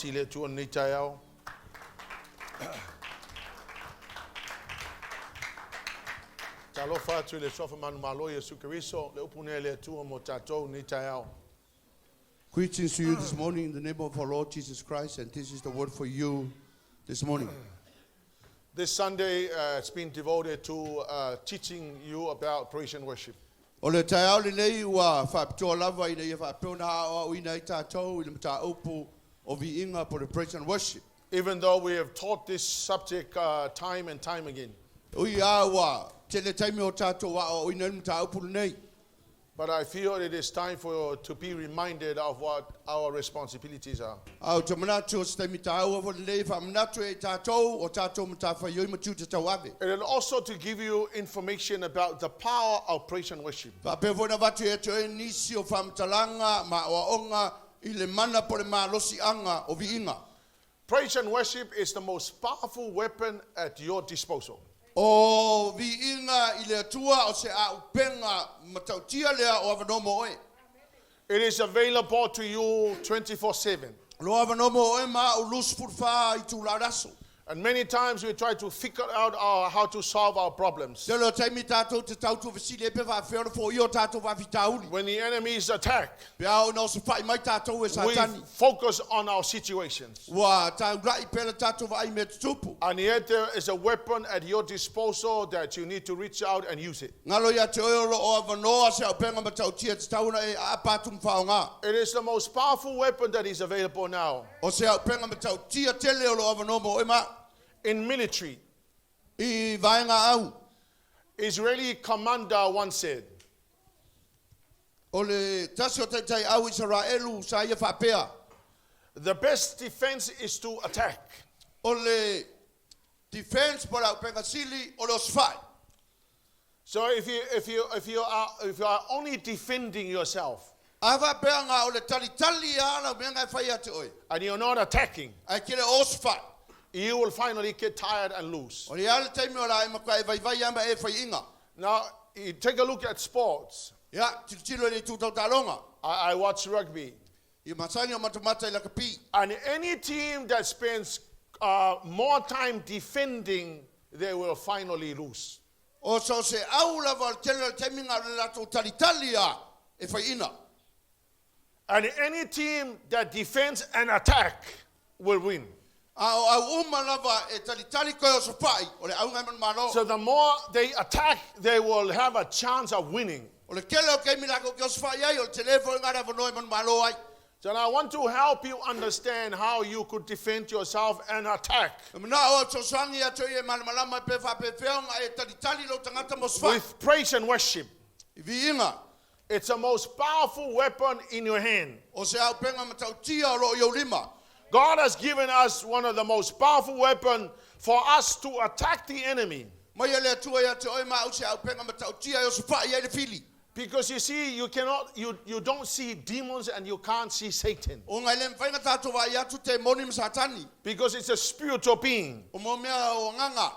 I le Atua i lenei taeao. Talofa atu i le suafa manumalo Iesu Keriso, le upu nei a le Atua mo tatou i lenei taeao. Greetings to you this morning in the name of our Lord Jesus Christ, and this is the word for you this morning. This Sunday it's been devoted to teaching you about praise and worship. O le taeao lenei ua faapitoa lava ina ia faapea ona aoaoina ai tatou i le mataupu o viiga po o le praise and worship. Even though we have taught this subject time and time again. E ui lava ua tele taimi o tatou aoaoina ai le mataupu lenei. But I feel it is time for to be reminded of what our responsibilities are. A ou te manatu o se taimi tāua foi lenei e faamanatu ai i tatou o tatou matafaioi ma tiute tauave. And also to give you information about the power of praise and worship. Faapea foi ona avatu ia te oe nisi o faamatalaga ma aoaoga i le mana po o le malosiaga o viiga. Praise and worship is the most powerful weapon at your disposal. O viiga i le Atua o se auupega matautia lea o avanoa mo oe. It is available to you 24/7. O lo o avanoa mo oe ma au 24 itula o le aso. And many times we try to figure out our, how to solve our problems. Tele o taimi tatou te tautuafesili ai pe faapefea ona foia o tatou faafitauli. When the enemies attack, Pe a oo ina osofai mai tatou e we Satani, focus on our situations. ua taulai pea le tatou vaai i mea tutupu. And yet there is a weapon at your disposal that you need to reach out and use it. Galo ia te oe o lo o avanoa se auupega matautia e tatau ona e aapa atu ma faaaoga. It is the most powerful weapon that is available now. O se auupega matautia tele o lo o avanoa mo oe ma au. In military, I vaega au. Israeli commander once said. O le tasi o taitai au Isaraelu sa ia faapea. The best defense is to attack. O le defense po o le auupega sili o le osofai. So if you, if you, if you are, if you are only defending yourself. A faapea nga o le talitali a lau mea nga e fai ia te oe. And you're not attacking. Ae ke le osofai. You will finally get tired and lose. O le a le taimi o la e matua e vaivai a ma e faiinga. Now, you take a look at sports. Ia, tilotilo i le itu tautaloga. I, I watch rugby. I masani o matamata i lakapi. And any team that spends more time defending, they will finally lose. O so se au lava o le tele o le taimi nga o le latou talitali a e faiina. And any team that defends and attack will win. A o au uma lava e talitali koe osofai, o le auga e manumalo. So the more they attack, they will have a chance of winning. O le tele o keimi lakou ke osofai ai, o le tele foi o nga le avanoa e manumalo ai. So I want to help you understand how you could defend yourself and attack. E manao au fesoasoani ia te oe e malamalama pe faapefea ona e talitali lou tagata ma osofai. With praise and worship. I viiga. It's the most powerful weapon in your hand. O se auupega matautia o lo o i ou lima. God has given us one of the most powerful weapons for us to attack the enemy. Mai e le Atua ia te oe ma au se auupega matautia e osofai ai le fili. Because you see, you cannot, you, you don't see demons and you can't see Satan. Ona e le mafai ona tatou vaai atu temoni ma Satani. Because it's a spiritual being. O mo mea o agaga.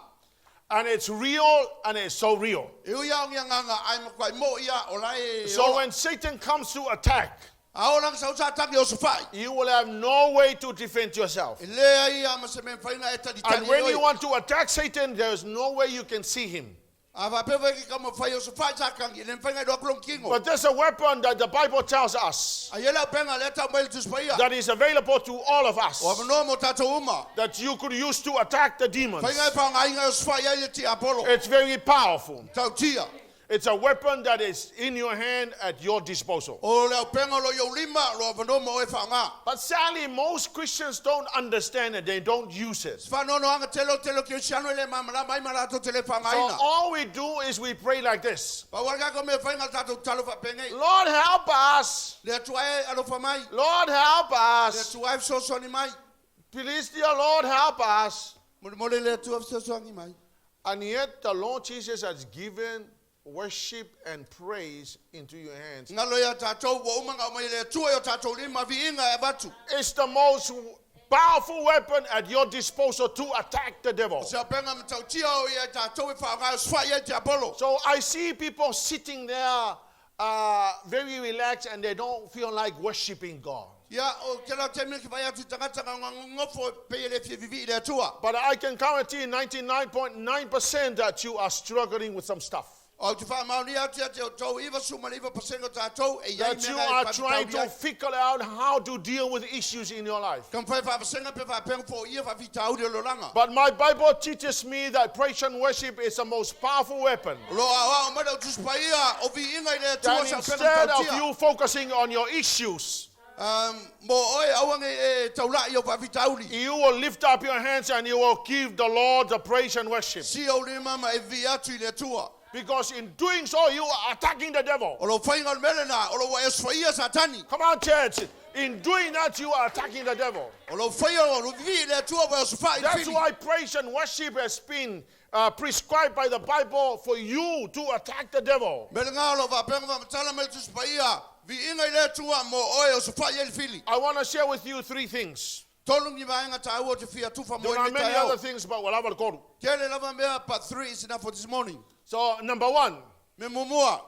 And it's real and it's so real. E ui lava o ni agaga ae matuai mo'i a o la e So ola. when Satan comes to attack, A oo la sau Satani e osofai. you will have no way to defend yourself. E leai a ma se mea e mafai ona e talitali And e when you oe. want to attack Satan, there's no way you can see him. A faapea foi ke taumafai e osofai Satani, e le mafai ona iloa atu lona tino. But there's a weapon that the Bible tells us A i ai le auupega lea e tau mai le Tusi Paia. that is available to all of us O avanoa mo tatou uma. that you could use to attack the demons. Faiga e faaaogaina e osofai ai le tiapolo. It's very powerful. Tautia. It's a weapon that is in your hand at your disposal. O le auupega o lo o i ou lima, o lo o avanoa mo oe e faaaoga. But sadly, most Christians don't understand it. They don't use it. Se faanoanoaga tele o le tele o kerisiano e le malamalama ai ma latou te le So faaaogaina. all we do is we pray like this. Pau lava le tatou mea e fai na o le tatou tatalo faapenei. Lord, help us. Le Atua e alofa mai. Lord, help Le us. Atua e fesoasoani mai. Please, dear Lord, help us. Molemole le Atua fesoasoani mai. And yet the Lord Jesus has given worship and praise into your hands. Galo ia tatou ua uma ona aumai e le Atua i o tatou lima viiga e avatu. It's the most powerful weapon at your disposal to attack the devil. O se auupega matautia o ia i tatou e faaaoga e osofai ai tiapolo. So I see people sitting there very relaxed and they don't feel like worshiping God. Ia, o te lau taimi ki vai atu i tangata ngā ngā ngofo pe e le fia vivi i le atua. But I can guarantee 99.9% that you are struggling with some stuff. O te whaamaoni atu ia te o tau iwa suma le iwa pasenga o tātou e iai That you mea are e trying whakatauri to ai. figure out how to deal with issues in your life. Ka mwhai whaavasenga pe whaapenga fo ia whawhitauri o loranga. But my Bible teaches me that praise and worship is the most powerful weapon. O lo ao ao mai lau tusipa ia o vi inga i le atua That sa penga instead of tautia. you focusing on your issues, Mo oe auange e taulai o whawhitauri. you will lift up your hands and you will give the Lord the praise and worship. Si au le mama e vi atu i le atua. Because in doing so, you are attacking the devil. O lo whainga o le mele nā, o lo wa eswaia satani. Come on, church. In doing that, you are attacking the devil. O lo whaia o lo vi i le atua wa eswai i That's whiri. why praise and worship has been prescribed by the Bible for you to attack the devil. Mele ngā o lo whapenga whamatala mai tusipa ia, vi inga i le atua mo oe o sufai e le whiri. I want to share with you three things. Tolu ni vaenga tā ua te whia tuwha mo There are i many tai other au. things, but we'll have a go. Tele lava mea, but three is enough for this morning. So, number one, Me mumua,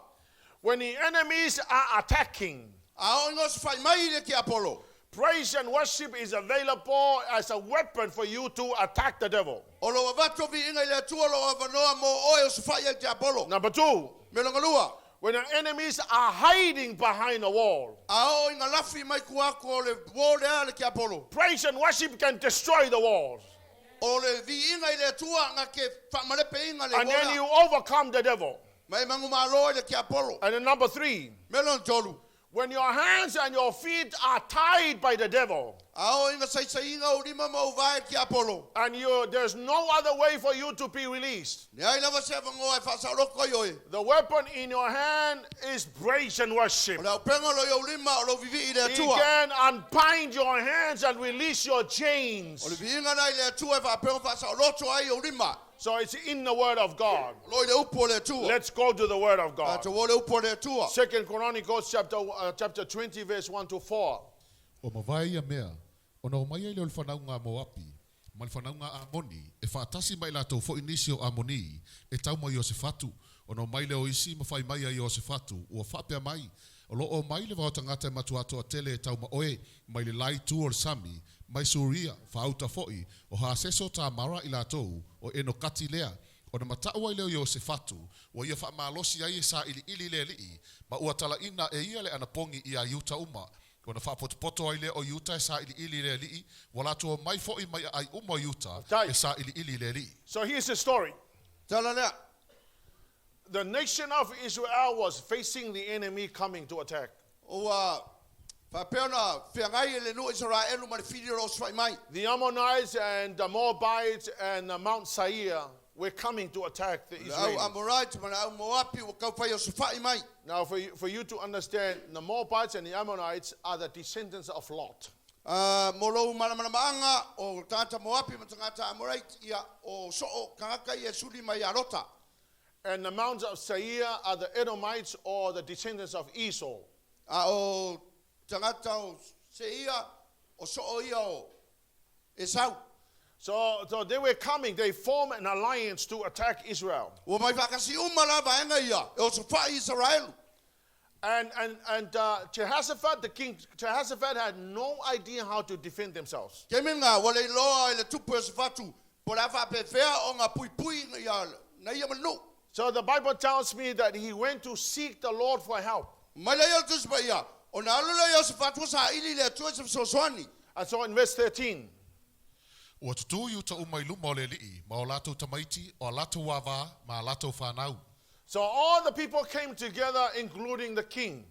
when the enemies are attacking, a o ingo sufai mai i le ki Apollo. praise and worship is available as a weapon for you to attack the devil. O lo avato vi inga i le atua lo avanoa mo oe o sufai e te Apollo. Number two, Me longa lua, when the enemies are hiding behind a wall, a o inga lafi mai kuako o le wōle a le ki Apollo. praise and worship can destroy the walls. O le vi inga i le atua nga ke whamalepe inga le And then wōle you a. overcome the devil. Mai mangu malo i le ki Apollo. And then number three, Me longa tolu. when your hands and your feet are tied by the devil, A o inga saisa inga o lima mau vai ki Apollo. and you, there's no other way for you to be released. Ne ai lava se vangoa e whasauroko i oe. The weapon in your hand is praise and worship. O le aupenga lo i au lima o lo vivi i le He atua. can unbind your hands and release your O le chains. viinga na i le atua e whaapenga whasauroto ai au lima. So it's in the Word of God. Lo i le upo o le atua. Let's go to the Word of A God. te wo le upo o le atua. Second Chronicles chapter 20, verse 1 to 4. O mawai ia mea, o na o mai ai le o le whanaunga a Moapi, ma le whanaunga a Amoni, e whaatasi mai lātou fo inisi o Amoni, e tau mai o se whatu, o na o mai le o isi ma whai mai ai o se whatu, ua whapea mai, o lo o mai le wahotangata e matua atoa tele e tau ma oe, mai le lai tu o le sami, mai Suria, whaauta foi, o haaseso tā mara i lātou, o eno kati lea, o na matau ai leo i o se whatu, ua ia whaamalosi ai e sa ili ili le lii, ma ua tala ina e ia le anapongi i a Iuta uma, o na whaapotopoto ai le o Iuta e sa ili ili le lii, wa lātou mai foi mai ai uma o Iuta Tai. e sa ili ili le lii. So here's the story. Tala lea. The nation of Israel was facing the enemy coming to attack. O a whapea na whiangai e le nua Israelu ma le whiri o sufai mai. The Ammonites and the Moabites and the Mount Seir were coming to attack the Le au Israelis. Amorite ma le au Moapi o kau whai o sufai mai. Now, for you to understand, the Moabites and the Ammonites are the descendants of Lot. Mo lou mana maanga o tata Moapi ma tangata Amorite ia o soo kangaka ia suli mai a Rota. And the mounts of Seir are the Edomites or the descendants of Esau. A o tangata o Seia o soo ia o Esau. So they were coming, they formed an alliance to attack Israel. Ua mai whakasi uma la vaenga ia e o sufai Israelu. And Jehoshaphat, the king, Jehoshaphat had no idea how to defend themselves. Ke minga, wale loa i le tupu e sufatu, po la whapewhea o ngā pui pui ia, na ia manu. So the Bible tells me that he went to seek the Lord for help. Mai le ia le tusi pa ia, o nā alu le ia sufatu sa ili le atua se sosoani. And so in verse 13, Ua tutu Iuta uma i luma o le lii, ma o lātou tamaiti, o a lātou wāwā, ma a lātou whānau. so all the people came together, including the king.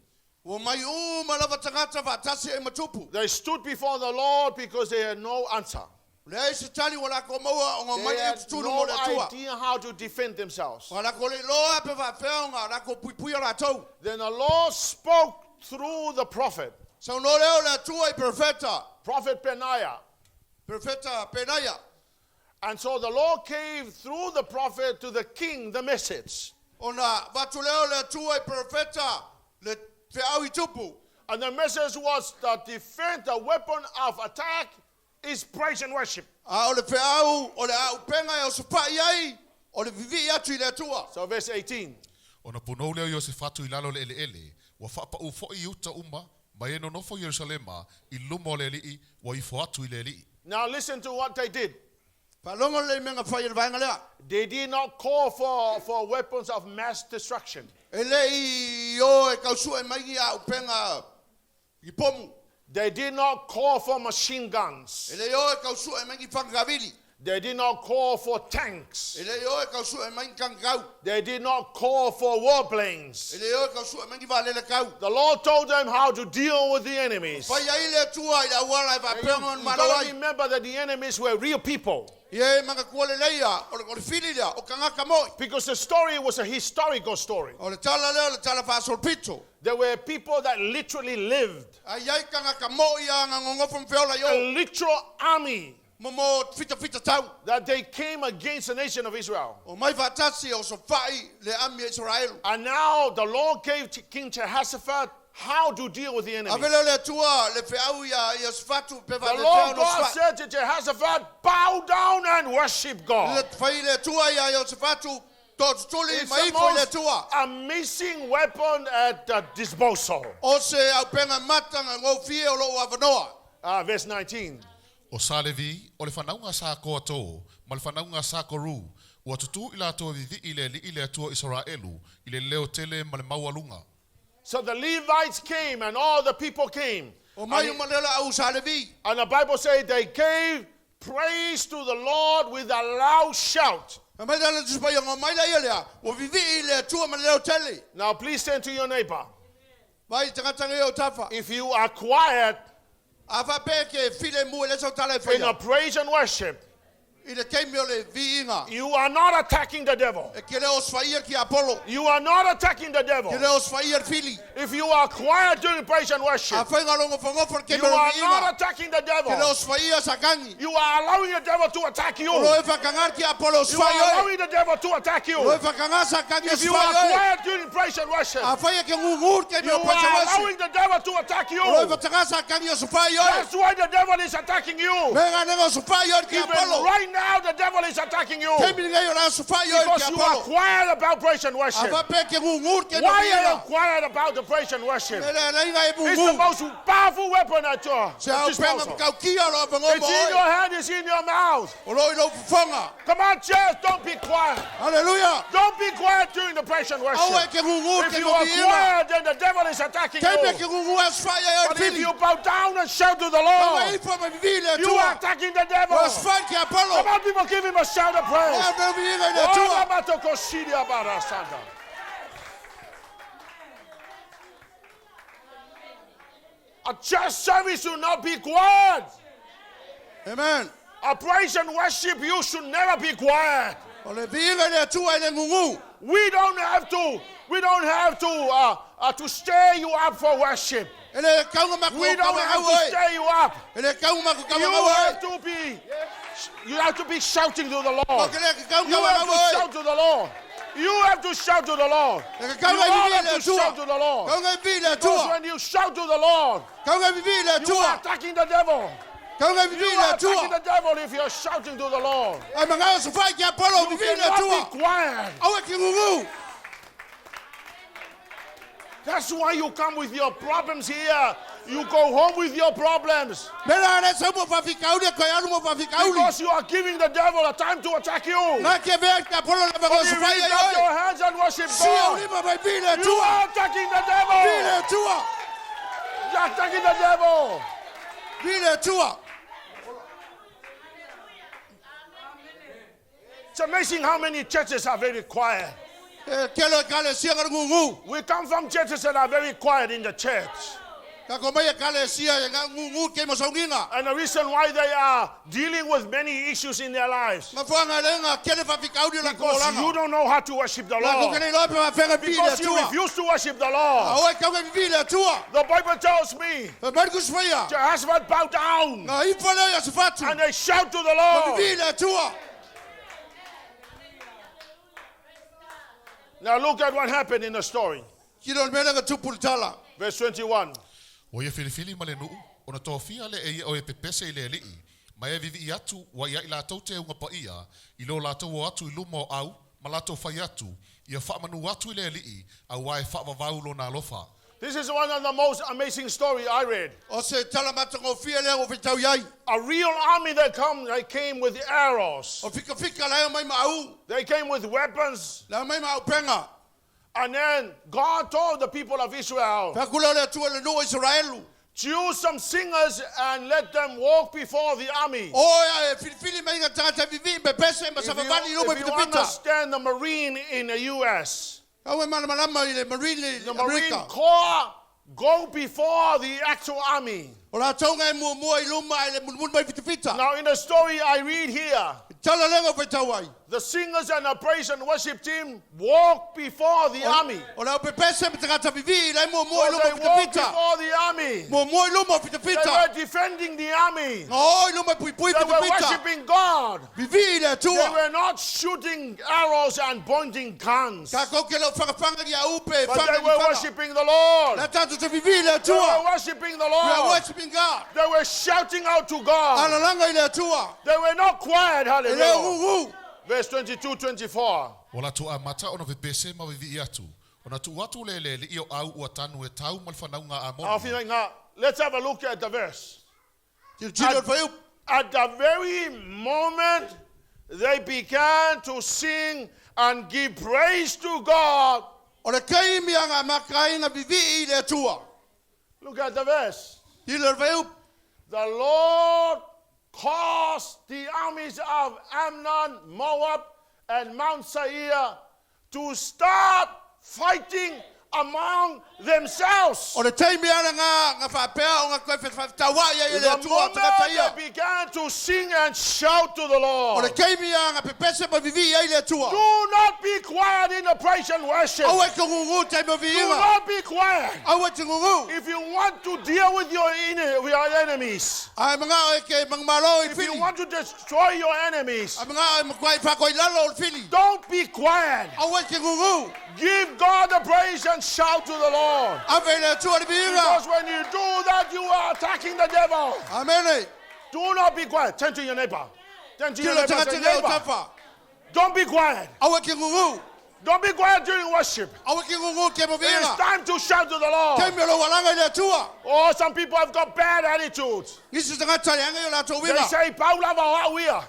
Ua mai uma lava tangata whaatasi e matupu. They stood before the Lord because they had no answer. Le ai se tali wa lako maua o ngā They mai e had tutulu mo no le atua. idea how to defend themselves. Wa lako le loa pe whaawhea o ngā lako pui pui a rātou. Then the Lord spoke through the prophet, Sau no leo le atua i profeta, Prophet Benaiah. profeta Penaia. And so the Lord gave through the prophet to the king the message. O nā vatu leo le atua i profeta le whiau i tupu. And the message was that defend the weapon of attack is praise and worship. A o le whiau, o le au penga e o supai ai, o le vivi atu i le atua. So verse 18. O na punou leo i o se whatu i lalo le ele ele, ua whapa u fo i Iuta uma, Ma e nonofo i Ierusalema i luma o le Alii ua ifo atu i le Alii. Now listen to what they did. Faalogo lelei i mea na fai e le vaega lea. They did not call for weapons of mass destruction. E le'i o e tausue mai ni auupega i pomu. They did not call for machine guns. E le'i o e tausue mai ni fagakavili. They did not call for tanks. E le'i o e tausue mai ni tagikau. They did not call for warplanes. E le'i o e tausue mai ni vaalele kau. The Lord told them how to deal with the enemies. Fai ai le Atua i le auala e You, faapea ona you malo gotta ai. remember that the enemies were real people. Ia e manatua lelei ia, o le, o le fili lea, o tagata mo'i. Because the story was a historical story. O le tala lea o le tala faasolopito. There were people that literally lived, Ae i ai tagata mo'i ia na nonofo ma feola i a o. literal army Mo mo fitafita tau. that they came against the nation of Israel. O mai faatasi o sofa'i le ami e Isaraelu. And now the Lord gave to King Jehoshaphat how to deal with the enemy. Ave lea o le Atua le feau iā Iosefatu pe The faatetea Lord ona God sofa'i. said to Jehoshaphat, bow down and worship Le God. fai le Atua iā Iosefatu, tootutuli It's ma the ifo i le most Atua. amazing weapon at the disposal. O se auupega matagagofie o lou avanoa. Verse 19. O Sa Levi, o le fanauga a Sa Koato, ma le fanauga a Sa Koru, ua tutū i latou e vivii i le Alii le Atua o Isaraelu, i le leo tele ma le maualuga. So the Levites came and all the people came. O mai uma lea le au Sa Levi. And the Bible says they gave praise to the Lord with a loud shout. Fai mai le Tusi Paia, Ona omai laia lea, ua vivii i le Atua ma le leo tele. Now please turn to your neighbor. Vaai i le tagata nei o tafa. If you are quiet A faapea ke filemu e leai sau tala e in faia a praise and worship, i le taimi o le viiga, you are not attacking the devil. e ke le osofaia le tiapolo, You are not attacking the devil. ke le osofaia le fili. If you are quiet during praise and worship, Afai nga logofogofa le you taimi o le are viiga, not attacking the ke le devil. osofaia Satani. You are allowing the devil to attack you. O lo You e faakaga le tiapolo e are osofai oe. allowing the devil to attack O lo e you. faakaga Satani e If you osofai are oe. quiet during praise and worship, Afai e ke gugu le taimi you o praise are and worship, allowing the devil to attack o lo e you. faataga Satani e osofai oe. That's why the devil is attacking you. Mea nga nega osofai oe le Even tiapolo. right now, the devil is attacking you. Taimi lenei o le osofai oe le Because you are tiapolo. quiet about praise and A worship. faapea ke gugu le taimi o Why are you viiga. quiet about the praise and worship? E le alaiga e It's the gugu. most powerful weapon at your Se auupega disposal. matautia o lo avanoa It's mo in oe. your hand, it's in your mouth. O lo i lou fofoga. Come on, church, don't be quiet. Haleluia. Don't be quiet during the praise and Aua e worship. ke gugu le If taimi you o are viiga. quiet, then the devil is attacking Taimi e you. ke gugu e osofai ai oe le But if fili. you bow down and shout to the Aua Lord, ifo ma vivii le you are Atua. attacking the devil. Ua osofai le tiapolo. Come on, people, give him a shout of praise. Ea mea viiga i le Oh, Atua. Ramatokosidia Barasanda. A church service should not be quiet. Amen. A praise and worship, you should never be quiet. O le viiga i le Atua e le gugu. We don't have to. We don't have to stir you up for worship. E le kauga maku We o don't have kawangau to oe. stir you up. E le kauga maku You kawangau oe. have to be. You have to be shouting to the O Lord. ke le ke kauga You have kawangau to oe. shout to the Lord. You have to shout to the Lord. E ke You kauga i all vivii have le to Atua. shout to the Lord. Kauga i vivii le Because Atua. when you shout to the Lord, Kauga i vivii le you are Atua. attacking the devil. Kauga i You vivii are le attacking Atua. the devil if you are shouting to the Lord. Ai mangao osofai tiapolo You vivii le cannot Atua. be quiet. Aua e ke gugu. That's why you come with your problems here. You go home with your problems. Mea la le sau mo faafikauli e koe alu mo faafikauli. Because you are giving the devil a time to attack you. Na ke vea tiapolo le But vanga you osofai lift ai up oe. your hands and worship Sia God. ulima mai vivii le You Atua. are attacking the Vivii le devil. Atua. You are attacking the devil. Vivii le Atua. It's amazing how many churches are very quiet. E kelo e kalesia nga le gugu. We come from churches that are very quiet in the church. Ka ko mai e kalesia e nga gugu ke mo saungiga. And the reason why they are dealing with many issues in their lives. Mafuanga le nga kele faafikauli o la Because you kolanga. don't know how to worship the La ko Lord. kele loa pe mafega vivii le Because you Atua. refuse to worship the Lord. Aua e kauga vivii le Atua. The Bible tells me Fai mai le Tusi Paia. Jehoshaphat bowed down Nga ifo lea ia sefatu. and they shout to the Ma Lord. vivii le Atua. Now look at what happened in the story. Kilo le mea lea nga tupu le tala. Verse 21. Ua ia filifili ma le nuu, ona tofia lea e ia o e pepese i le Alii, ma e vivii atu ua ia i latou teuga paia, i lo latou o atu i luma o au, ma latou fai atu, ia faamanu atu i le Alii, auā e faavavau lona alofa. This is one of the most amazing story I read. O se tala matagofie lea ua faitau ai. A real army that come, they came with arrows. O fikafika la e omai ma au. They came with weapons. La e omai ma auupega. And then God told the people of Israel, Fai atu lea o le Atua i le nuu o Isaraelu. choose some singers and let them walk before the army. O e filifili mai ga tagata vivii pepese ma If savavali i you, luma if you pitapita. understand the Marine in the U.S., Kau e malamalama i le Marine i the Marine Amerika. Corps go before the actual army. O latou e muamua i luma i le mulimuli mai fitafita. Now, in the story I read here, Tala lea ua faitau ai. the singers and the praise and worship team walk before the army. O le aupepese ma tagata vivii la e muamua i So luma they walk fitafita. before the army. Muamua i luma o They fitafita. were defending the army. Nga o i luma i puipui They were fitafita. worshiping God. Vivii i le They Atua. were not shooting arrows and pointing guns. Ka kau ke lau whakawhanga i a upe, But whanga they i were whanga. worshiping the Lord. La tātou te vivii i le They were Atua. worshiping the We are Lord. worshiping God. They were shouting out to God. Alalanga i le Atua. They were not quiet. E le Hallelujah. ugu. Verse 22 24. O latou amata ona pepese ma vivii atu. Ona tuu atu le eleelii o au ua tanu e tau ma le fanauga a Amoni. Now, let's have a look at the verse. Tilotilo i le fuaiupu. At the very moment they began to sing and give praise to God, O le taimi e amata ai ona vivii i le Atua. look at the verse. Tilotilo i le fuaiupu. The Lord caused the armies of Ammon, Moab, and Mount Seir to start fighting among themselves. O le taimi ana ngā ngā whapea o ngā koe whawhawhitauai ai e le The Atua o moment tagata ia. they began to sing and shout to the O le Lord, taimi a ngā pepese ma vivii ai le Atua. do not be quiet in the praise and worship. Aua e te gugu taimi o Do viiga. not be quiet. Aua e te gugu. If you want to deal with your, your enemies, Ai mga e ke mangmalo i if you fili. want to destroy your enemies, Ai mga e makuai whakoi lalo o le fili. don't be quiet. Aua e te gugu. Give God the praise and shout to the Lord. Ave i le Atua le viiga. Because when you do that, you are attacking the devil. Amene. Do not be quiet. Turn to your neighbor. Turn to your Tilo neighbor. tagata Say, leo neighbor, tafa. don't be quiet. Aua e ke gugu. Don't be quiet during worship. Aua e ke gugu ke mo It is viiga. time to shout to the Lord. Taimi o lo walanga i le Atua. Oh, some people have got bad attitudes. Nisi tagata le anga i o latou They uiga. say, "Paula va au ia."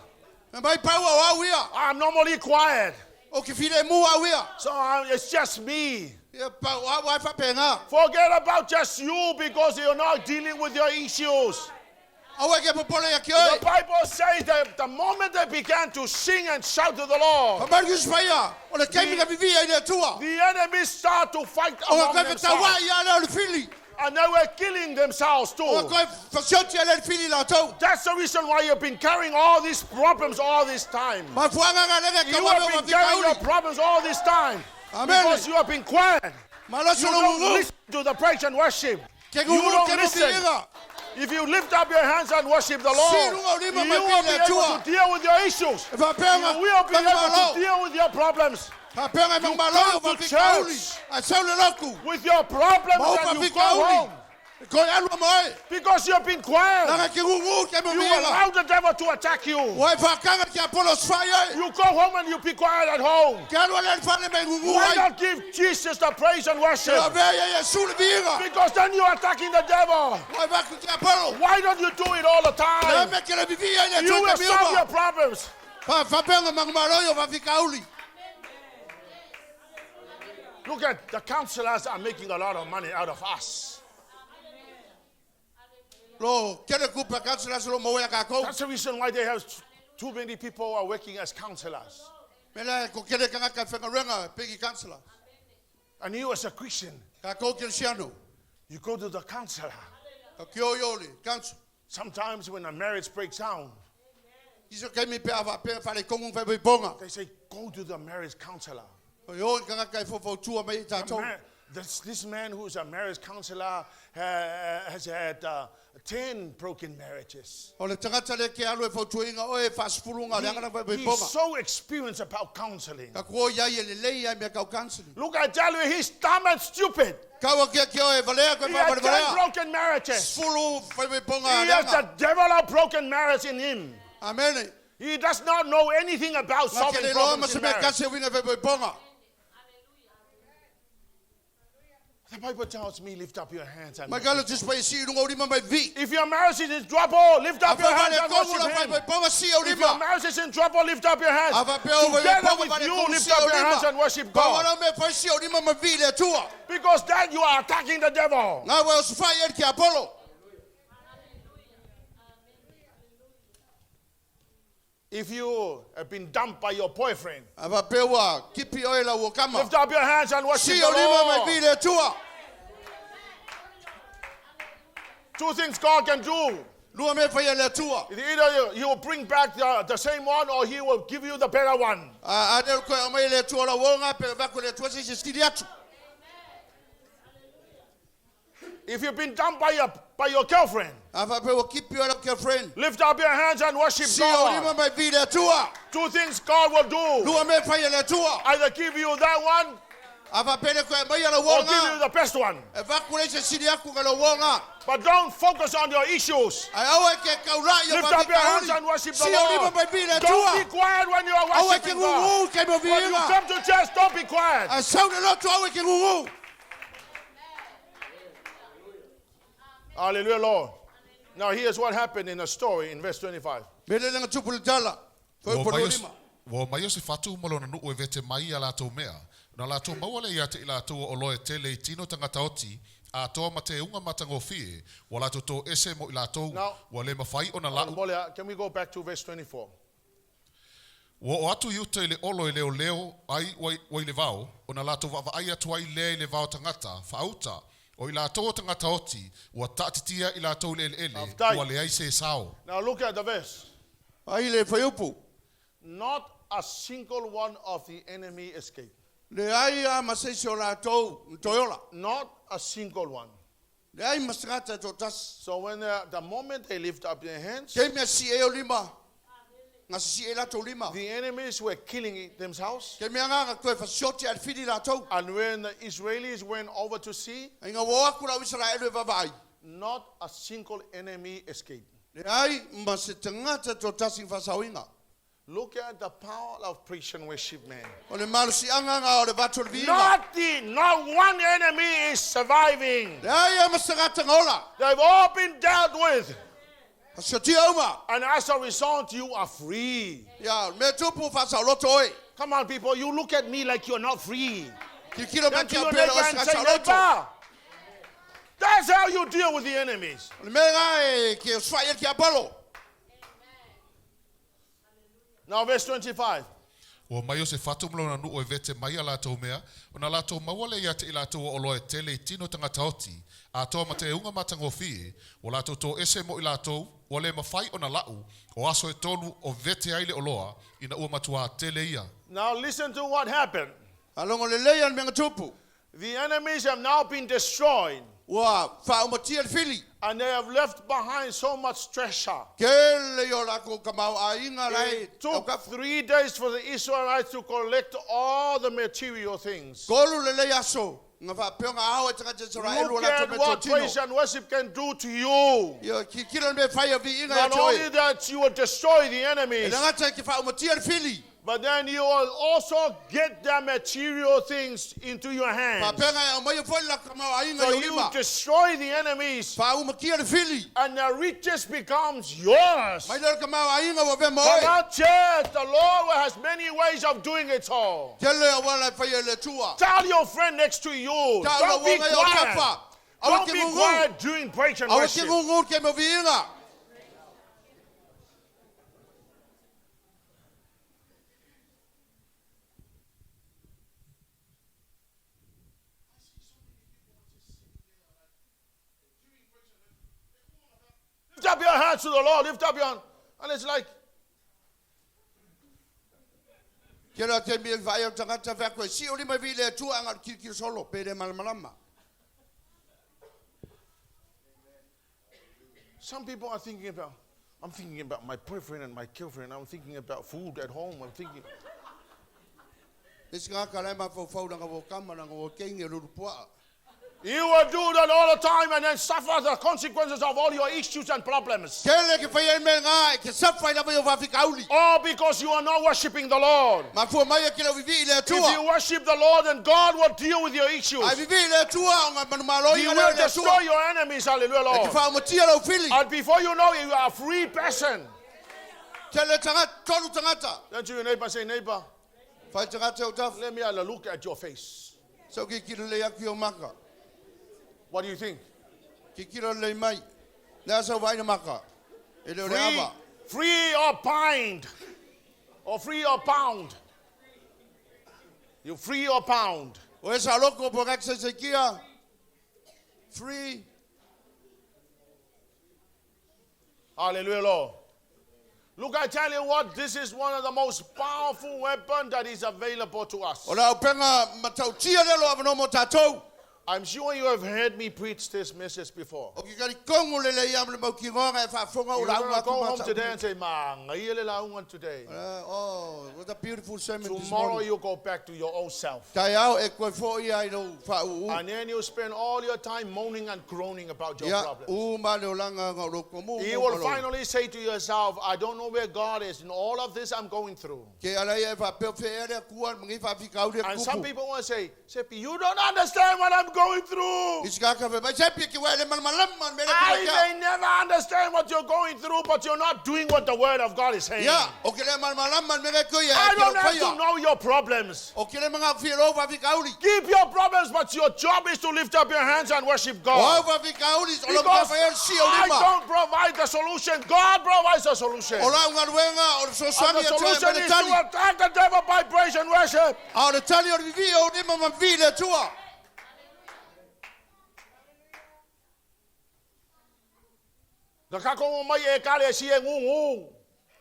Me mai pau au au ia. I'm normally quiet. O ke whire mu au ia. So it's just me. Ia pau au ai whapenga. Forget about just you because you're not dealing with your issues. Aua e ke popole ia ki The oi. Bible says that the moment they began to sing and shout to the Lord, Pamari usi o le taimi na vivia i le Atua. the enemy start to fight O ngā among koe themselves. whetauai ia lea o le fili. And they were killing themselves O ngā too. koe whasioti a lea le fili latou. That's the reason why you've been carrying all these problems all this time. Ma fuanga ngā lenga You ka wawe have o been carrying your whakauli. problems all this time. Amen. Because you have been quiet. Ma loso You lo don't gugu. listen to the praise and worship. Ke You gugu don't ke mo listen. viiga. If you lift up your hands and worship the Lord, Siluga o you lima mai will pele be able Atua. to deal with your issues. E whapea You will be ngā able malo. to deal with your problems. Whapea ngā malo o come to whakauli. church. A sau le loku. With your problems Ma o and you go whakauli. home. E koe alua moe. Because you have been quiet. Nanga ke gugu ke mo You viiga. allow the devil to attack you. Ua e whakanga ki a polo swai ai. You go home and you be quiet at home. Ke alua le whane me gugu Why ai. not give Jesus the praise and Ke worship? avea ia Yesu le viiga. Because then you're attacking the devil. Ua e whaku ki a polo. Why don't you do it all the Le time? me ke le vivia i le You Atua will ke solve miuma. your problems. Whapea ngā mangmalo o whakauli. Look at the counselors are making a lot of money out of us. Lo, kere kupa kansela se lo mawe a kākou. That's the reason why they have too many people are working as counselors. Me la ko kere kangaka whangarenga, pegi kansela. And you as a Christian, Kākou ke siano. you go to the counselor. Ka kio ioli, kansu. Sometimes when a marriage breaks down, Iso kemi pe awa pe whare kongu whai ponga. they say, go to the marriage counselor. O yo kangaka e fofautua mai i The tātou. this man who's a marriage counselor has had 10 broken marriages. O le tangata le ke alu e fautuinga o e whaasfurunga le angana whai He's ponga. so experienced about counseling. Ka kuo iai e le lei ai mea kau kanseli. Look, I tell you, he's dumb and stupid. Kaua kia kia o e valea koe He had whawhare 10 valea. broken marriages. Sfulu whai ponga He le has anga. the devil of broken marriage in him. Amene. He does not know anything about Ngā solving ke le loa problems ma se in mea marriage. kase winga whai ponga. The Bible tells me, lift up your hands and Mai worship. kalo tis pai si lunga o lima mai vi. If your marriage is in trouble, lift A up your fa hands vale and komu worship la fai Him. pai paga si o If your lima. marriage is in trouble, lift up your hands. A fa pea o vai Together paga with vale you, komu lift si up o your hands lima. and worship Pa God. wala me fai si o lima ma vi le tua. Because then you are attacking the devil. Ngā wai o sufai e ki Apollo. If you have been dumped by your boyfriend, A fa pea ua kipi oe la ua kama. lift up your hands and worship Si the o lima mai Lord. vi le tua. Two things God can do. Lua me fai e le tua. Either He will bring back the same one or He will give you the better one. A a ne koe mai le tua la wonga pe vako le tua se se stili atu. If you've been dumped by your girlfriend, A fa pea ua kipi oe la girlfriend. lift up your hands and worship Si o lima God. mai vi le tua. Two things God will do. Lua me fai e le tua. Either give you that one A fa pele koe mai la or give you wonga. the best one. E vako le se stili aku ka la wonga. But don't focus on your issues. Ai aua ke kaulai o Lift up your hands and worship the Si o lima Lord. mai vi le Don't be tua. quiet when you are Aua ke worshiping God. ngungu ke mo When you viinga. come to church, don't be quiet. A sau le loto aua ke ngungu. Hallelujah, Lord. Now, here's what happened in the story in verse 25. Me le lenga tupu le tala. Foi Ua po mai o- lima. ua mai o se fatu ma lona nuu e vete mai ia latou mea. Na latou maua le ia te i latou o oloa e tele i tino tagata oti, atoa ma te unga matagofie, ua latou tō ese mo i latou, Now- ua le mawhai o na lau. Bolea, Can we go back to verse 24? Ua o atu i uta i le olo e leo leo ai ua i le vao, o na latou vaavaai atu ai lea i le vao tagata, faauta, o i latou o tagata oti, ua taatitia i latou i le eleele, Aftai. ua leai se sao. Now, look at the verse. Ai le fai upu. Not a single one of the enemy escaped. Le ai a ma se o latou ntoyola. Not a single one. Le ai ma sangata to tas. So when the moment they lift up their hands, Ke mea si e o lima. Nga si e latou lima. the enemies were killing themselves. Ke mea ngā koe whasioti al whiri latou. And when the Israelis went over to see, Ai ngā wā aku lau Israelu e vavai. not a single enemy escaped. Le ai ma se tangata to tasi whasauinga. Look at the power of praise and worship, man. O le malu si anga ngā o le vatu le viinga. Not one enemy is surviving. Le ai a ma sangata ngola. They've all been dealt with. Whasioti auma. And as a result, you are free. Ia, me tupu whasauloto oe. Come on, people, you look at me like you're not free. Ki kilo Turn mai to kia your pera neighbor o and say, whasauloto. neighbor, that's how you deal with the enemies. O le mea ngā e ke uswai e ki Apollo. Now, verse 25. Ua mai o se fatu ma lona nuu e vete mai a latou mea, o na latou maua le ia te i latou o oloa e tele i tino tagata oti, atoa ma te unga matagofie, ua latou tō ese mo i latou, ua le mawhai o na lau, o aso e tolu o vete ai le oloa, ina ua matua tele ia. Now, listen to what happened. A longo le lea le mea tupu. The enemies have now been destroyed, Ua whaaumatia le whiri. and they have left behind so much treasure. Ke le o lako ka mau a inga lai. It took 3 days for the Israelites to collect all the material things. Kolu le lei aso. Ngā whaapeo ngā ao e tangata Israelu o Look latou at me what tō praise tino. and worship can do to you. Ia, ki kilo le mea whai a vi inga Not e te only oe. that you will destroy the E enemies, ngata ki whaaumatia le whiri. but then you will also get the material things into your hands. Whaapeo ngā au mai o foi lako ka mau a inga So i o you lima. destroy the enemies, Whaaumatia le whiri. and the riches becomes yours. Mai leo ka mau a inga wa vema Come oe. on, church, the Lord has many ways of doing it all. Ke le awala whai e le tua. Tell your friend next to you, Tell don't be the woman your quiet. kapa. Awa Don't ke be ngungu. quiet during praise and Awa ke worship. ngungu ke mo vi inga. Lift up your hands to the Lord. Lift up your hand. And it's like, Ke la te mea vai o tangata whea koe. Si o lima vi le tua anga ki ki solo. Pere malamalama. some people are thinking about, I'm thinking about my boyfriend and my girlfriend. I'm thinking about food at home. I'm thinking, Isi ngā ka lai mawhau nanga wō kama nanga wō keinge ruru pua. You will do that all the time and then suffer the consequences of all your issues and problems. Kele ke whai ai me ngā, e ke sawhai lava i o whawhikauli. All because you are not worshiping the Lord. Mafua mai e ke lau vivi i le If you atua. worship the Lord, then God will deal with your issues. Ai vivi i le atua, o ngā manu malo He i will le destroy atua. your enemies. Hallelujah, E ke Lord. whaomatia lau fili. And before you know it, you are a free person. Tele tangata, tolu tangata. Turn to your neighbor and say, neighbor, Whai tangata o tafu. let me have a look at your face. Sau ki kira le aku i o maka. What do you think? Ki kira le mai. Nea sau vaina maka. E leo le Free, ava. free or bind. Or free or bound. You free or bound. O e sa loko po ngak se se kia. Free. Hallelujah, Lord. Look, I tell you what, this is one of the most powerful weapon that is available to us. O la upenga matautia le lo avano mo tātou. I'm sure you have heard me preach this message before. O ki kari kongo le le ia le mau ki ngonga e whaafonga o You're la going unga to go ku home matau. today and say, "Ma, ngaia le laungan today." Oh, what a beautiful sermon this Tomorrow morning. you go back to your old self. Tai au e koe fo ia i lo whauu. And then you spend all your time moaning and groaning about your Ia, problems. u ma le olanga ngā roko mu. You will finally say to yourself, I don't know where God is in all of this I'm going through. Ke ala ia e whapeo whea rea kua, mangi whawhika uri And some kupu. people will say, Seppi, you don't understand what I'm going through. Isi kaka whe mai, sepi ki wele man malaman, mele I kua kia. may never understand what you're going through, but you're not doing what the word of God is saying. Ia, o ke le man malaman, mele kuia, I e ke don't o have to whaia. know your problems. O ke le mga whiro whawhika uri. Keep your problems, but your job is to lift up your hands and worship O God. whawhika uri, o lo Because whawhia si o I lima. don't provide the solution, God provides the solution. O la unga ruenga, o le And sosoani the e tua e solution mele is to tali. attack the devil by praise and worship. A o le tali o le vivi o lima ma vi le tua. Na kako mai e kare si e ngungu.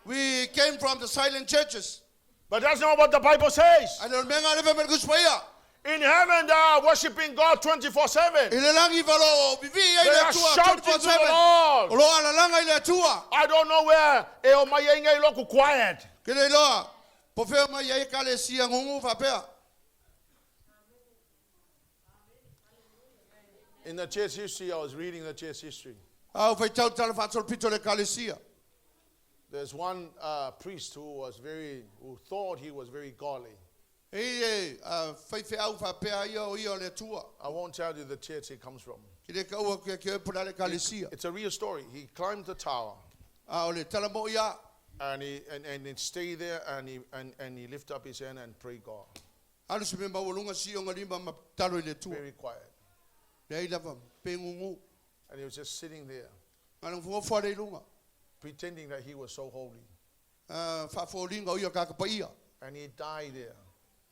We came from the silent churches. But that's not what the Bible says. Ai le menga le mele kuspaia. In heaven, they are worshiping God 24/7. I le langi valo o vivi ai They le are tua shouting to the 24/7. Lord. O lo ala langa i le tua. I don't know where e o mai e ngai loku quiet. Ke le loa. Po feo mai ai ka le sia ngungu whapea. In the church history, I was reading the church history. A o whaitau tala whaatol pito le kalesia. There's one priest who thought he was very godly. E e whaiwhe au whapea ia o ia o le tua. I won't tell you the church he comes from. Ki le kaua kia kia pura le kalesia. It's a real story. He climbed the tower A o le tala mo ia. and he stayed there and he lifted up his hand and prayed God. Alu se me mawalunga si o ngalima ma talo i le tua. Very quiet. Le ai lava pe ngungu. And he was just sitting there, Ngana mfungo le ilunga. pretending that he was so holy. Whaafolinga o ia kakapa ia. And he died there,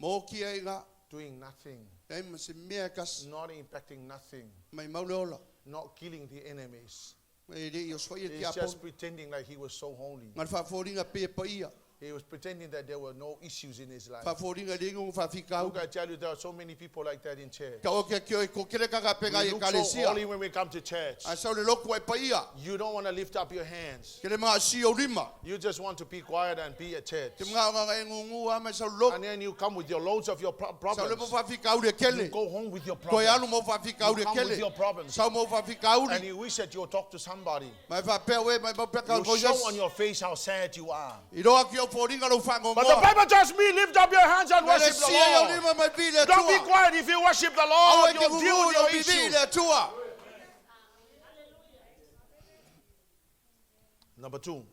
Mō kia i ngā. doing nothing, Nei ma se mea kasi. not impacting nothing, Mai maule ola. not killing the enemies. E le i o soia ki He's a just pon. pretending like he was so holy. Ngana whaafolinga pe pa ia. He was pretending that there were no issues in his life. Whaafolinga le ngungu whawhikau. Look, I tell you, there are so many people like that in church. Ka o kia kia i kokere kaka penga We i look so kalesia. holy when we come to church. A sau le loku ai pa ia. You don't want to lift up your hands. Ke le mga si o lima. You just want to be quiet and be at church. Te mga o ngā e ngungu a mai sau loku. And then you come with your loads of your Sau le mo problems. whawhikau le You kele. go home with your Koe problems. alu mo whawhikau You le come with kele. your problems. Sau mo whawhikau And you wish that you talk to somebody. Mai whapea we, mai maupeka You ko show yes. on your face how sad you are. I roa ki o fōringa lo But the whangongoa. Bible tells me, lift up your hands and Mai le worship the sia i o Lord. lima mai vi le Don't be atua. quiet. If you worship the Aua Lord, e ke you'll deal ngungu with lo your vivi issues. le atua. Number 2,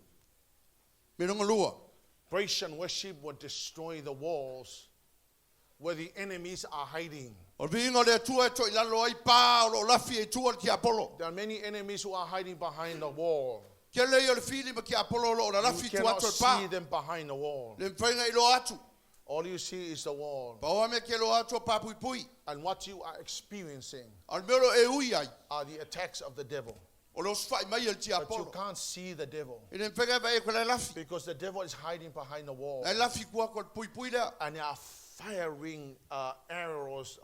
Me runga lua. praise and worship will destroy the walls where the enemies are hiding. O le viinga o le atua e toi lalo ai pā o lo lafi e tua le ki Apollo. There are many enemies who are hiding behind the wall. Ke le i o le fili ma ki Apollo lo o la You lafi tua cannot atu e pā. see them behind the wall. Le mwhainga i lo atu. All you see is the wall. Paoa me ke lo atu o pā pui pui. And what you are experiencing A le mea lo e ui ai. are the attacks of the devil. O lo sfai mai e le ti But you Apollo. can't see the devil E le mwhainga vai e koe lai lafi. because the devil is hiding behind the wall. Lai lafi kua ko le pui pui lea. And they are firing arrows,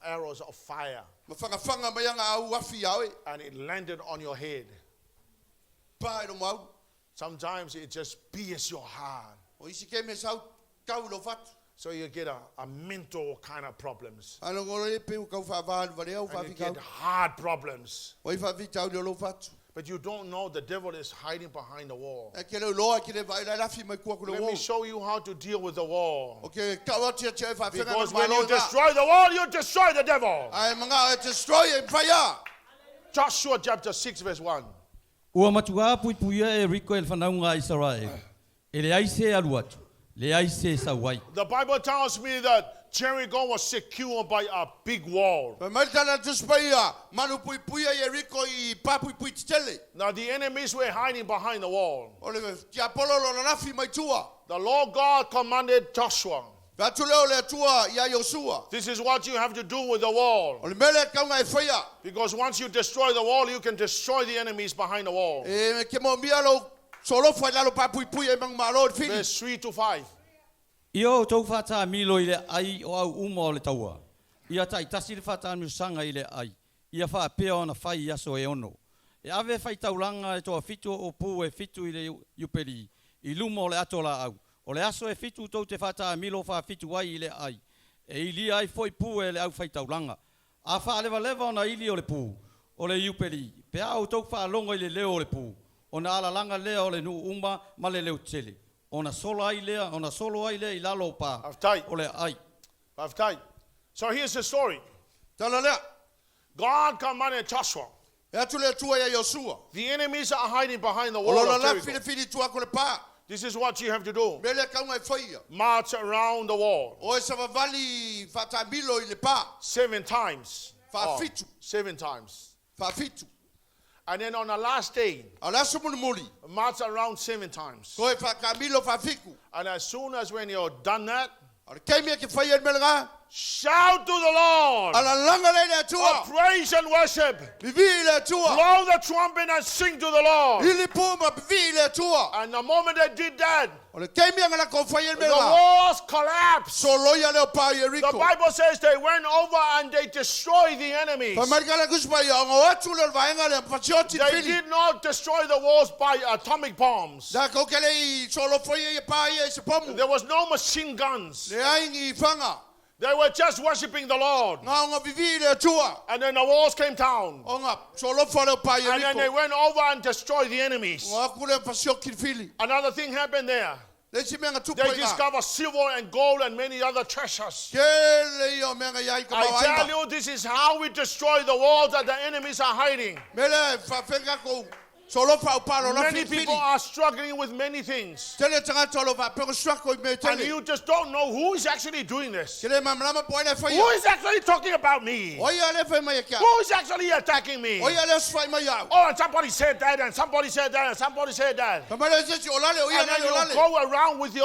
arrows of fire. Ma whangawhanga mai anga au afi au e. And it landed on your head. Pā e lo mau. Sometimes it just pierces your heart. O isi ke me sau kau lo fatu. So you get a mental kind of problems. A longo le pe u kau whaavalu wale au And you whawhikau. get hard problems. Wai whawhitau le lo fatu. But you don't know the devil is hiding behind the wall. E ke leo loa ke le vai lai lafi mai kua kule Let me wall. show you how to deal with the wall. O ke kau ati ati ai whawhenga Because na when you malo ngā. destroy the wall, you destroy the devil. Ai manga e destroy e whaia. Joshua chapter 6, verse 1. Ua matua puipuia e Riko e le whanaunga a Israel. E le aise alu atu, le aise sau ai. The Bible tells me that Jericho was secured by a big wall. Whai mai tana tuspaia, manu pui puia i Eriko i papui pui titele. Now the enemies were hiding behind the wall. O le tiapolo lo lafi mai tua. The Lord God commanded Joshua, Whatu leo le atua ia Yosua. this is what you have to do with the wall. O le mele kaunga e whaia. Because once you destroy the wall, you can destroy the enemies behind the wall. E ke mo mia lo solofa i lalo papui pui e mangu malo i whiri. Verse 3 to 5. Ia o tau whātā milo i le ai o au uma o le taua. Ia tai tasi le whātā sanga i le ai. Ia wha pea ona whai i aso e ono. E ave whai taulanga e toa fitu o pū e fitu i le iuperi. I luma o le ato la au. O le aso e fitu tau te whātā milo wha fitu ai i le ai. E ili ai foi pū e le au whai taulanga. A wha lewa lewa ona ili o le pū. O le iuperi. Pe au tau wha longo i le leo o le pū. Ona alalanga lea o le nu uma ma le leo tele. Ona solo ai lea, ona solo ai lea i lalo o pā. Aftai. O le ai. 5 times. So here's the story. Tala lea. God commanded Joshua. E atu le atua ia Yosua. The enemies are hiding behind the O wall lo of lafi Jericho. le whiri tua ko le pā. This is what you have to do. Mele kaunga e whaia. March around the wall O e savavali whatamilo i le pā. 7 times. Whawhitu. 7 times. Whawhitu. And then on the last day, A le aso mulimuli. march around 7 times. Ko e whakamilo whawhiku. And as soon as when you're done that, A le keimia ke whaia i mele ngā. shout to the Lord. A la langa le le Of atua. praise and worship. Vivi i le atua. Blow the trumpet and sing to the Lord. Ili puma vivi i le atua. And the moment they did that, O le keimia ngala ko whaia i the mele ngā. walls collapsed. Soloia leo pā i The Eriko. Bible says they went over and they destroyed the enemies. Whamarika le kuspa ia, o atu le vaenga le whatioti They pili. did not destroy the walls by atomic bombs. Da kau kele i solofoia i pā ia i se pomu. There was no machine guns. Le aingi i whanga. They were just worshiping the Lord. Ngā o ngā vivi i le atua. And then the walls came down. O ngā solofoa leo pā i And then they Eriko. went over and destroyed the enemies. Ngā aku le whasioki fili. Another thing happened there. Le si mea ngā tupa They i ngā. discovered silver and gold and many other treasures. Ke le ia o mea ngā iai ka I mau tell ainga. you, this is how we destroy the walls that the enemies are hiding. Mele whawhenga kou solofa o palo la Many fili people fili. are struggling with many things. Tele tangata o lo whapenga suako i mea And tele. you just don't know who is actually doing this. Ke le mamlama po aina Who whaia. is actually talking about me? Oia le whai mai e kia. Who is actually attacking me? Oia le swai mai au. Oh, and somebody said that, and somebody said that, and somebody said that. Kamara se si olale o ia And then nale you olale. go around with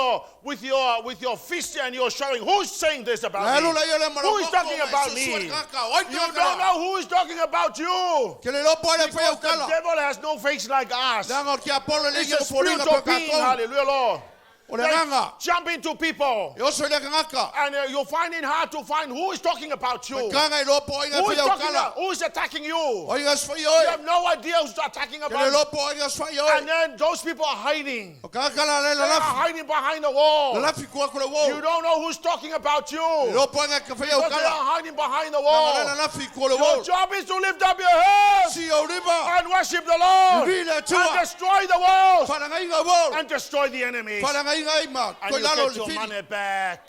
your fist and you're showing who's saying this about Lalo me? la ia le Who is maraboko talking ma about se me? sua kaka. Oi You don't know who is talking about you. Ke le lopo ale whai au Because the kala. devil has no face like us. Nanga o kia polo le It's ia a o poringa spiritual pa being, kakou. hallelujah, Lord. O le They nganga. jump into people E oso le kangaka. and you find it hard to find who is talking about you. Kanga i lopo ai ngā Who is whai au talking kala. about, who is attacking you? You Oi ngā swai oi. have no idea who's attacking Ke le about you. lopo ai ngā swai oi. And then those people are hiding. O kakala le They are lalafi. hiding behind the wall. Lalafi kua kule wo. You don't know who's talking about you. Lopo ai ngā whai au Because they kala. are hiding behind the Nanga le wall. lalafi kua le Your wo. job is to lift up your head Si au riba. and worship the Lord Vivi le atua. and destroy the walls Wharangai ngā wo. and destroy the enemies. Wharangai ngā ima. And Koi you lalo get le your whiri. money back.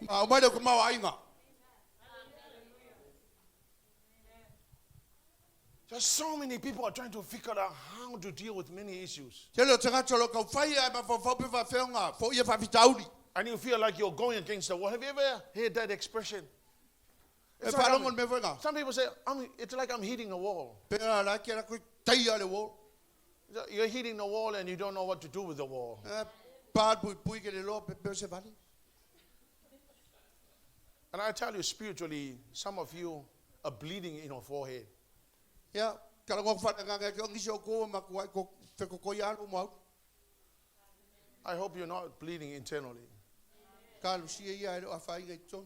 Ma o mai le kumau ainga. There's so many people are trying to figure out how to deal with many issues. Te leo tangata lo kau whai ai ma whawhau pe whawheonga, fo ia whawhitauri. And you feel like you're going against the wall. Have you ever heard that expression? E It's like whalongo I'm- me whenga. some people say, it's like I'm hitting a wall. Pera la kia la koe teia le wo. You're hitting the wall and you don't know what to do with the wall. E pāl pui pui ke le loa pe pe se vali. And I tell you spiritually, some of you are bleeding in your forehead. Ia, kala ngok whana nganga ke ongi se o koa ma kuai ko wheko koi alu mau. I hope you're not bleeding internally. Ka lusia ia e lo a whainga i tonu.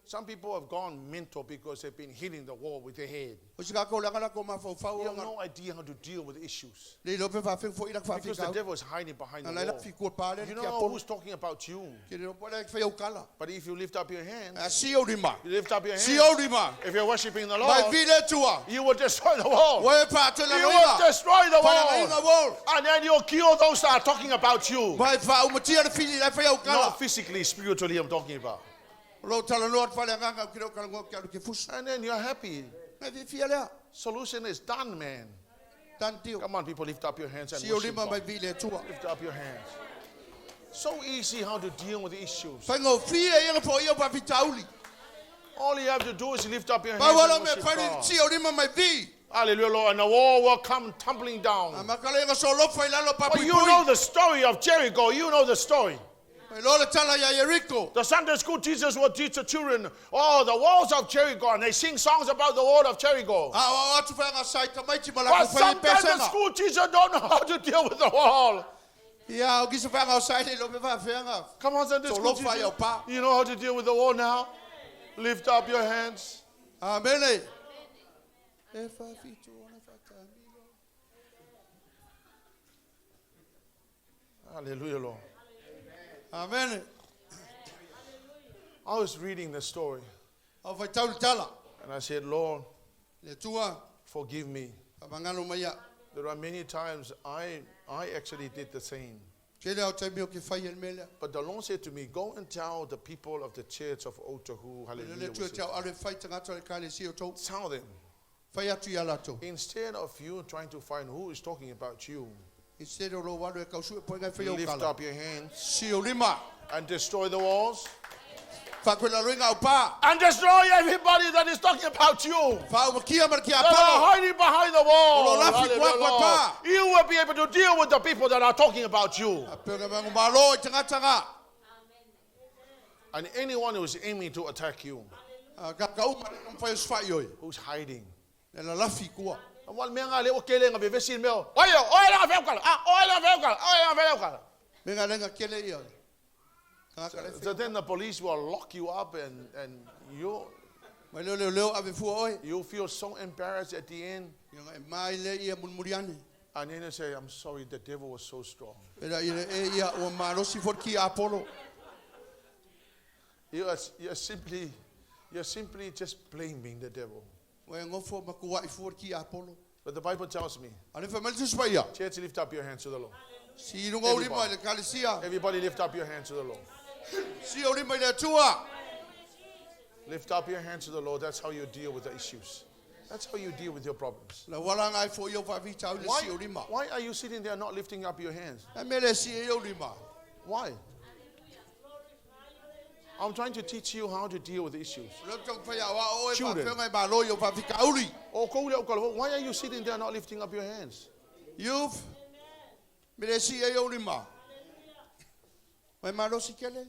Some people have gone mental because they've been hitting the wall with their head. O si ka ko langa la ko mafaufau You have o no idea how to deal with issues. le lo pe whawhenga fo i lak Because the whawhikau. devil is hiding behind Na the lai wall. lak fikua pā le You ki don't a know polo. who's talking about you. Ke le po le whai au kala. But if you lift up your hands, A si au rima. you lift up your Si hands. au rima. If you're worshiping the Mai Lord, vi le tua. you will destroy the wall. Wa e whātu la You will loinga. destroy the Whalangainga wall. wall. And then you'll kill those that are talking about you. Mai whaumatia le fili lai whai au kala. Not physically, spiritually, I'm talking about. Lo tala noa te whale nganga ki reo kalangoa ki alu ke fusu. And then you're happy. Ngai whiwhia lea. Solution is done, man. Tan tio. Come on, people, lift up your hands and Si o worship lima mai God. vi le tua. Lift up your hands. So easy how to deal with issues. Whainga o fia ia ngā ia whawhitauli. All you have to do is lift up your hands Pawala and me worship whare God. si o lima mai vi. Hallelujah, Lord. And the wall will come tumbling A down. makale nga solofa i lalo But papui you know the story of Jericho. You know the story. Mai lola tala ia Jericho. The Sunday school teachers will teach the children, oh, the walls of Jericho, and they sing songs about the wall of Jericho. A o atu whai ngā sai tamaiti ma But lako whai i sometimes the pesenga. school teacher don't know how to deal with the wall. Ia o kisa whai ngā sai le lope whawhenga. Come on, Sunday school Solofa teacher. ia pa. You know how to deal with the wall now? Lift up your hands. Amene. E whawhitu ona whatamilo. Hallelujah, Lord. Amene. I was reading the story Au whai tauli tala. and I said, Lord, Le tua. forgive me. Whamangalo mai ia. There are many times I actually did the same. Ke leo taimi o ke whai el melea. But the Lord said to me, Go and tell the people of the church of Otahu, Le hallelujah. le we tua say, te au are whai tangata le kale si o tau. Tell them, Whai atu ia lato. instead of you trying to find who is talking about you, Instead o lo walu e kausu e poe ngai whai au lift kala. up your hands Si o lima. and destroy the walls Whakwela roinga au pā. and destroy everybody that is talking about you. Whaumakia mara ki a That are palo. hiding behind the wall. O lo lafi Hallelujah, kua kua Lord. pā. You will be able to deal with the people that are talking about you. A pēnga mangu malo i tangata ngā. And anyone who is aiming to attack you, A ka ka uma le whai o swai oi. who's hiding. Le la lafi kua. Wal me nga le o kele nga vevesi me o. Oye, oye la veu kala. Ah, oye la veu kala. Oye la veu kala. Me ngā lenga kele ia. Tangata le So then the police will lock you up and you Mai leo leo leo ave fua oi. you feel so embarrassed at the end. Ia ngai mai le ia munmuriane. And then you say, I'm sorry, the devil was so strong. Pera ia e ia ua malosi fo ki Apollo. You're simply just blaming the devil. Wa e ngofo makua i fua ki Apollo. But the Bible tells me, A le whamali tusu ia. church, lift up your hands to the Lord. Si runga o lima i le kalesia. Everybody lift up your hands to the Lord. Si o lima i le atua. Lift up your hands to the Lord. That's how you deal with the issues. That's how you deal with your problems. La wala ngai fo i o whawhita au le Why, si o lima. why are you sitting there not lifting up your hands? A mele si e o lima. Why? I'm trying to teach you how to deal with issues. Le tau whai a wa o e Children. whawhenga i malo i o whawhika auri. Oh, Why are you sitting there not lifting up your hands? Youth. Mele si e o lima. Mai malosi kele.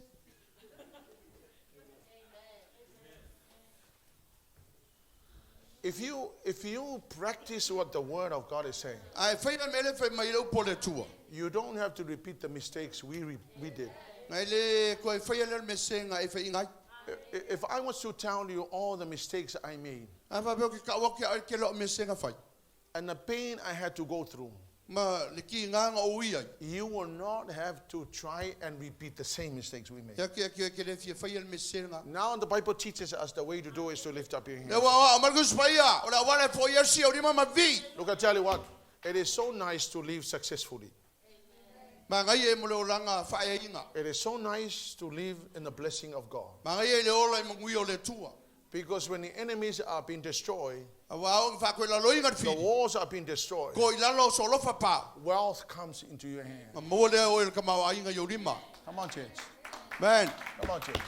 If you practice what the Word of God is saying, Ai whai a mele whai mai leo po le tua. you don't have to repeat the mistakes we did. Ngai le koe whai a le mesenga e whai ingai. If I was to tell you all the mistakes I made A whapeo ke kaua ke au ke lo mesenga whai. and the pain I had to go through, Ma le ki nganga o ia. you will not have to try and repeat the same mistakes we made. Ia ke ke ke le fia whai a le mesenga. Now the Bible teaches us the way to do is to lift up your hands. Le wa wa margus paia. O la wale fo ia si o lima ma vi. Look, I tell you what, it is so nice to live successfully. Ma ngai e mo le olanga whae inga. It is so nice to live in the blessing of God. Ma ngai e le ola i mangui o le tua. Because when the enemies are being destroyed, A wa o whakwe la loinga the whiri. walls are being destroyed, Ko i lalo so lofa pa. wealth comes into your hand. Ma mo le o le kamau ainga i o lima. Come on, church. Man. Come on, church.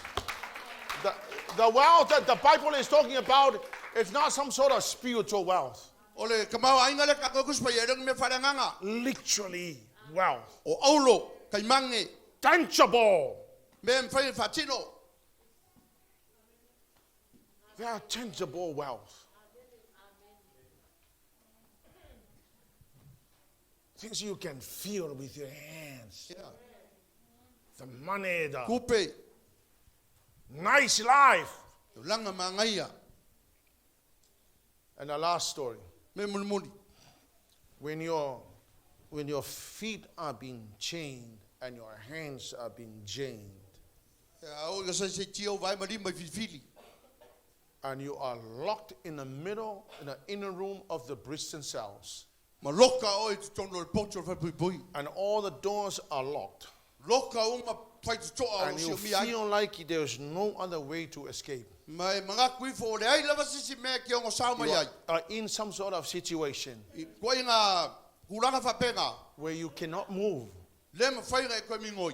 The wealth that the Bible is talking about is not some sort of spiritual wealth. O le kamau ainga le kakokus pa ia me whare nganga. Literally wealth. O aulo, kai mange. Tangible. Me mwhai whatino. They are tangible wealth. Things you can feel with your hands. Yeah. The money, the Kupe. nice life. Tulaga magaia. And the last story. Me mulimuli. When your feet are being chained and your hands are being chained, A o ka saisaitia ou vae ma lima i filifili. and you are locked in the middle, in the inner room of the prison cells, Ma loka oe i totonu o le poto o le falepuipui. and all the doors are locked, Loka uma faitotoa o and you siomia ai. feel like there's no other way to escape. Ma e magaku ifo o le ai lava se isi mea ke ogosao mai You ai. are in some sort of situation I koa i ngā kulaga faapega. where you cannot move. Le mafai ona e koe migoi.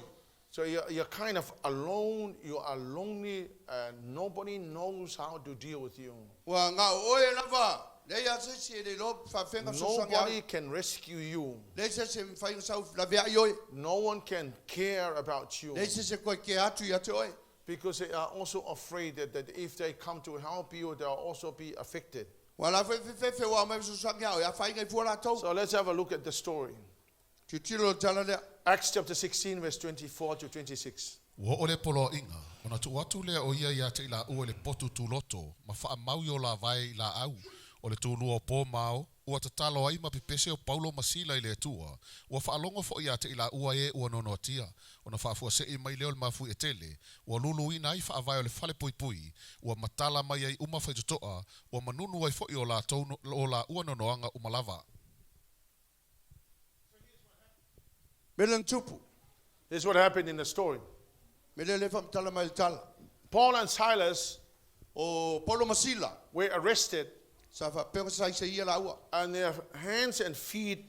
So you're kind of alone, you are lonely, and nobody knows how to deal with you. Ua gao oe lava. Leai a se isi e le iloa faafega fesoasoani ai. Nobody can rescue you. Leai se isi e mafai ona sau laveai oe. No one can care about you. Leai se isi e koe kea atu ia te oe. Because they are also afraid that if they come to help you, they'll also be affected. Ua la foi fefefe ua aumai fesoasoani ia oe, afaina ai fua latou. So let's have a look at the story. Tilotilo i le tala lea. Acts chapter 16, verse 24 to 26. Ua oo lea poloaiga, ona tuu atu lea o ia ia te i laua i le potu tuloto, ma faamau i o la vae i laau, o le tulua o po ma ao, ua tatalo ai ma pepese o Paulo ma Sila i le Atua, ua faalogo foi ia te i laua e ua noanoatia, ona faafuasei mai lea o le mafuie tele, ua luluina ai faavae o le falepuipui, ua matala mai ai uma faitotoa, ua manunu ai foi o latou o laua noanoaga uma lava. Mele na tupu. This is what happened in the story. Mele le faamatala mai le tala. Paul and Silas O Paulo ma Sila. were arrested, Sa faapea ona saisaia laua. and their hands and feet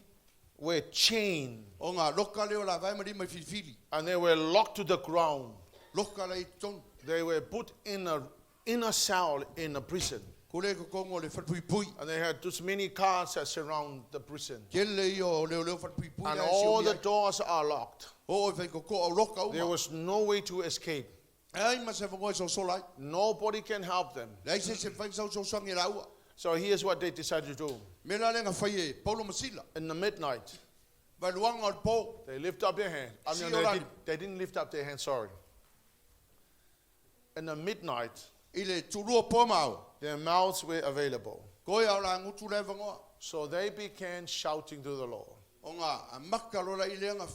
were chained, O ngā loka lea o la vae ma lima i filifili. and they were locked to the ground. Loka la i totonu. They were put in a inner cell in a prison. Ko le kokongo o le falepuipui. And they had those many cars that surround the prison. Kele ia o leo leo falepuipui And la e all siomia the ai. doors are locked. O o whaikokoa o loka There uma. was no way to escape. Ai ma se whangoe so sola ai. Nobody can help them. Leai se se mawhai sau sosangi e laua. So here's what they decided to do. Me la lenga whai e Paulo ma Sila. In the midnight, Valuanga o le pō. they lift up their hand. I mean, Si orani. they didn't lift up their hand, sorry. In the midnight, I le tulua pō mao. their mouths were available. Koe au la ngutu le whangoa. So they began shouting to the Lord. O ngā amaka lola i lenga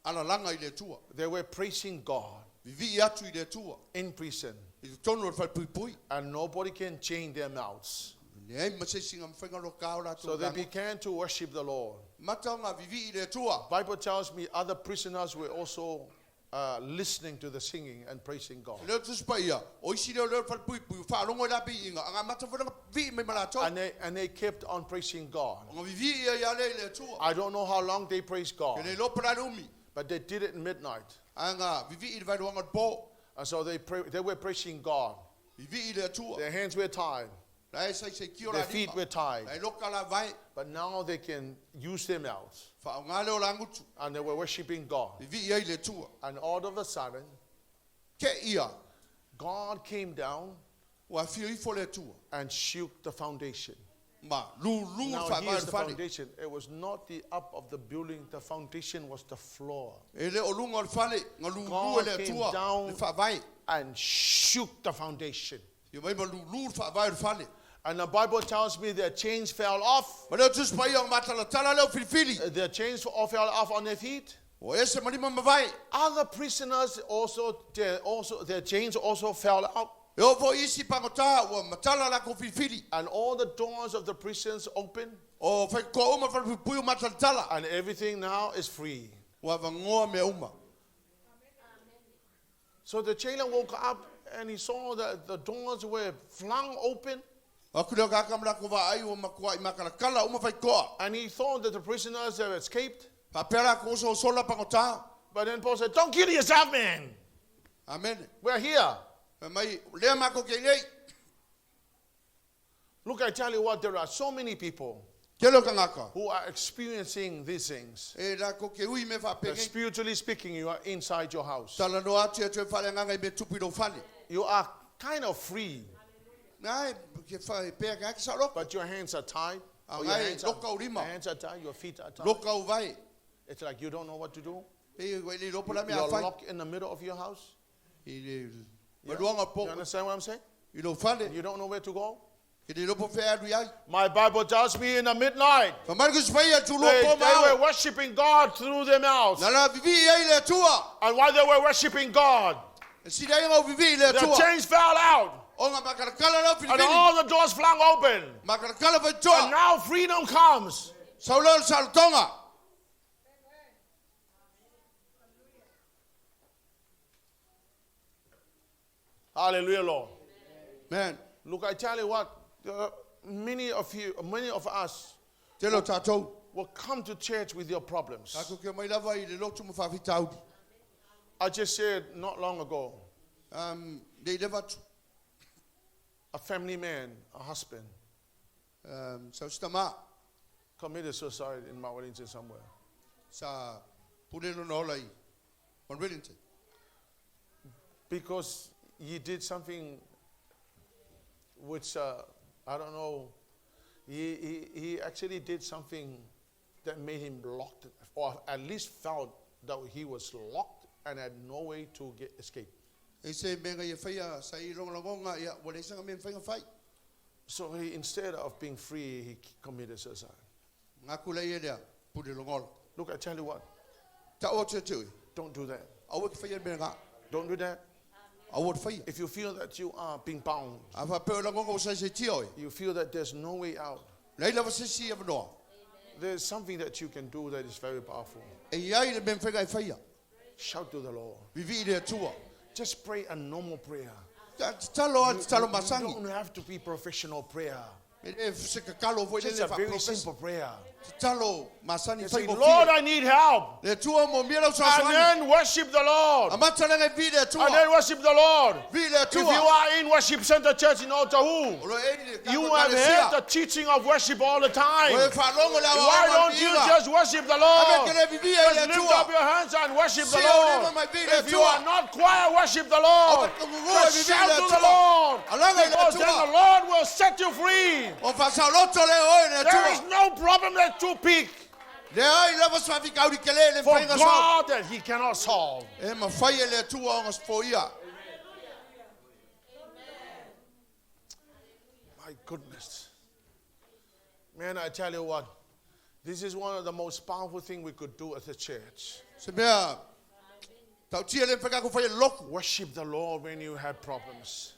alalanga i le tua. They were praising God Vivi atu i le tua. in prison, I te tonu o le whalepuipui. and nobody can chain their mouths. Leai ma se singa mwhainga lo kao la So they tō began to worship the Lord. Mata o ngā vivi i le tua. Bible tells me other prisoners were also listening to the singing and praising God. Leo tusipa ia, o isi leo leo whalepuipui, whaalongo i la bi inga, a ngā mata whananga vi mai ma lātou. And they kept on praising God. O ngā vivi ia ia le i le tua. I don't know how long they praised God, Ke le lopa la umi, but they did it at midnight. a ngā vivi i le vailuanga o le pō, And so they were praising God. vivi i le tua. Their hands were tied, La e sai se kio la their feet lima. were tied, La e loka la vai, but now they can use their mouths. whaonga leo la ngutu, And they were worshiping God. vivi ia i le tua. And all of a sudden, Ke ia, God came down ua whio ifo le tua. and shook the foundation. Ma, lulu Now wha here's the whale. foundation. It was not the up of the building. The foundation was the floor. E le o lunga o le fale, ngā lulu e God le came tua, down. le whaavae. And shook the foundation. Ia mai ma lulu le whaavae o le fale. And the Bible tells me their chains fell off. Ma leo tusipa ia o matalatala leo filifili. Their chains all fell off on their feet. O ese malima mavae. Other prisoners also, their chains also fell out. E o fo isi pangota, ua matala la ko filifili. And all the doors of the prisons open. O whai ko uma whalepuipui o matalatala. And everything now is free. Ua vangoa mea uma. So the jailer woke up and he saw that the doors were flung open. Aku leo kaka mla ko vaai ua makua i makalakala uma whai koa. And he thought that the prisoners had escaped. Papera ko oso sola pangota. But then Paul said, don't kill yourself, man. Amen. We're here. Fai mai, lea mako ke nei. Look, I tell you what, there are so many people Ke leo kangaka. who are experiencing these things. E la ko ke ui me That whapenge. spiritually speaking, you are inside your house. Tala no atu e tue whale nganga i me tupu i rō whale. You are kind of free, Ngai, ke whai pēa ka sa loko. but your hands are tied. Ah, Or your ngai, hands are, loka o lima. hands are tied, your feet are tied. Loka o vai. It's like you don't know what to do. E ua le lopo la mea You're whai. locked in the middle of your house. I le maluanga You po. understand what I'm saying? I lou fale. You don't know where to go? Ke le lopo fea alu iai. My Bible tells me in the midnight, Fa mai le Tusi Paia tulua they, po they were ma ao. worshiping God through their mouths. Na la vivi ai le Atua. And while they were worshiping God, E sili ai ngau vivi i le the Atua. chains fell out O ngā makalakala lau and filifili. all the doors flung open. Makalakala And faitoa. now freedom comes. Saulao le salotoga. Hallelujah, Lord. Man, Look, I tell you what, many of you, many of us tele o tātou. will come to church with your problems. Tātou ke mai lava i le lotu ma whawhitauri. I just said not long ago, Le i leva atu. a family man, a husband, Sa usita mā. committed suicide in Mount Wellington somewhere. Sa pulelo na ola i. Mount Wellington. Because he did something which, I don't know, he actually did something that made him locked, or at least felt that he was locked and had no way to get escape. E se menga i whaia sa i longa ia wa le sanga me whainga whai. So he, instead of being free, he committed suicide. Ngā kula i lea, pule longola. Look, I tell you what, Ta o te tui. don't do that. Aua ki whaia me ngā. Don't do that. Aua te whaia. If you feel that you are being bound, A wha peo langonga o sa se tia oi. you feel that there's no way out, Lei lava se si awanoa. there's something that you can do that is very powerful. E iai le me whainga e whaia. Shout to the Lord. Vivi i le atua. Just pray a normal prayer. Ta talo a talo You masangi. don't have to be professional prayer. Me le se kakalo voi Just le a very wha simple prayer. Talo masani Just say, whai Lord, I need help. Le atua mo mia lau And saswani. then worship the Lord. A matalanga vi le And atua. then worship the Lord. Vi le If you atua. are in Worship Center Church in Otahu, O lo e le you kako have kalesia. heard the teaching of worship all the time. O e whalongo le awa Why awa don't you viiga. just worship the Lord? Abe kele vivi ai Just le lift atua. up your hands and worship the Si au Lord. lima mai vi le If you atua. are not choir, worship the Lord. Abe kungungu e Just vivi shout le to the atua. Lord. Alanga i le Because then atua. the Lord will set you free. O whasaloto le oe le There is atua. no problem that's too big Le ai lava swafi kauri kele le for whainga sao. God that He cannot solve. E ma whai e le atua o ngā ia. My goodness. Man, I tell you what, this is one of the most powerful things we could do as a church. Se mea, tau tia le whakako whai e loku. Worship the Lord when you have problems.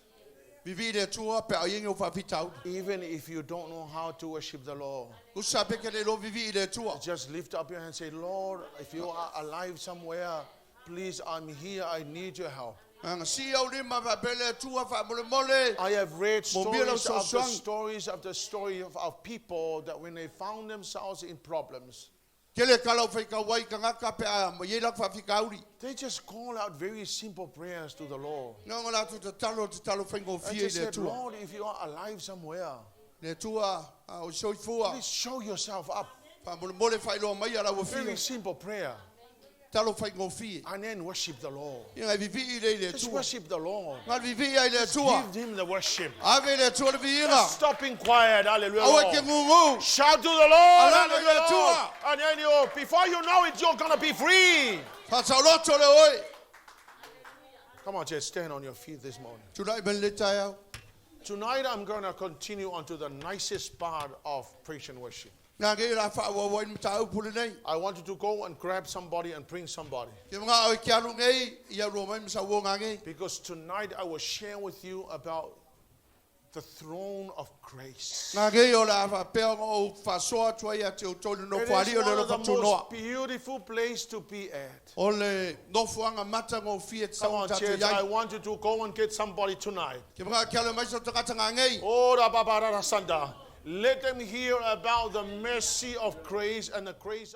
Vivi le atua pe au inge o whawhitauri. Even if you don't know how to worship the Lord, Usa peke le lo vivi le atua. just lift up your hand and say, Lord, if you are alive somewhere, please, I'm here. I need your help. Anga si au lima wha pe le atua wha mole mole. I have read Mo mea lau stories after sosoangi. stories after story of people that when they found themselves in problems, Kele kala o whai kawai ka ngaka pe a mo ye lak whawhikauri. they just call out very simple prayers to the Lord. Nga ngā lātou te talo te talo whaingo I fie just le said, atua. Lord, if you are alive somewhere, Le atua a o soifua. please show yourself up. Wha mole mole whai loa mai a lau Very fie. simple prayer. Talo whaingo fie. And then worship the Lord. Ia ngai vivi i le le Just atua. worship the Lord. Ngā vivi ai le atua. Give him the worship. Ave le atua le viiga. Stop being quiet. Hallelujah. Aua ke Lord. ngungu. Shout to the Lord. Alanga Hallelujah. le Atua. And then you, before you know it, you're going to be free. Whasaloto le oi. Come on, just stand on your feet this morning. Tūrai men le tai au. Tonight, I'm going to continue on to the nicest part of praise and worship. Ngā ke rā whaawawai mata au pule nei. I want you to go and grab somebody and bring somebody. Ke mga au ki alu ngei, ia rua mai masa uo ngā ngei. Because tonight, I will share with you about the throne of grace. Ngā ngei o la wha pea ngā o whasoa tua ia te o tolu no It is whaari o one le of the rofa tūnoa. most beautiful place to be at. O le nofuanga mata ngō fie te Come sawa on, tātou church, I iai. want you to go and get somebody tonight. Ke mga ki alu mai sa takata ngā ngei. Oh, da ba ba da da sanda. Let them hear about the mercy of grace and the grace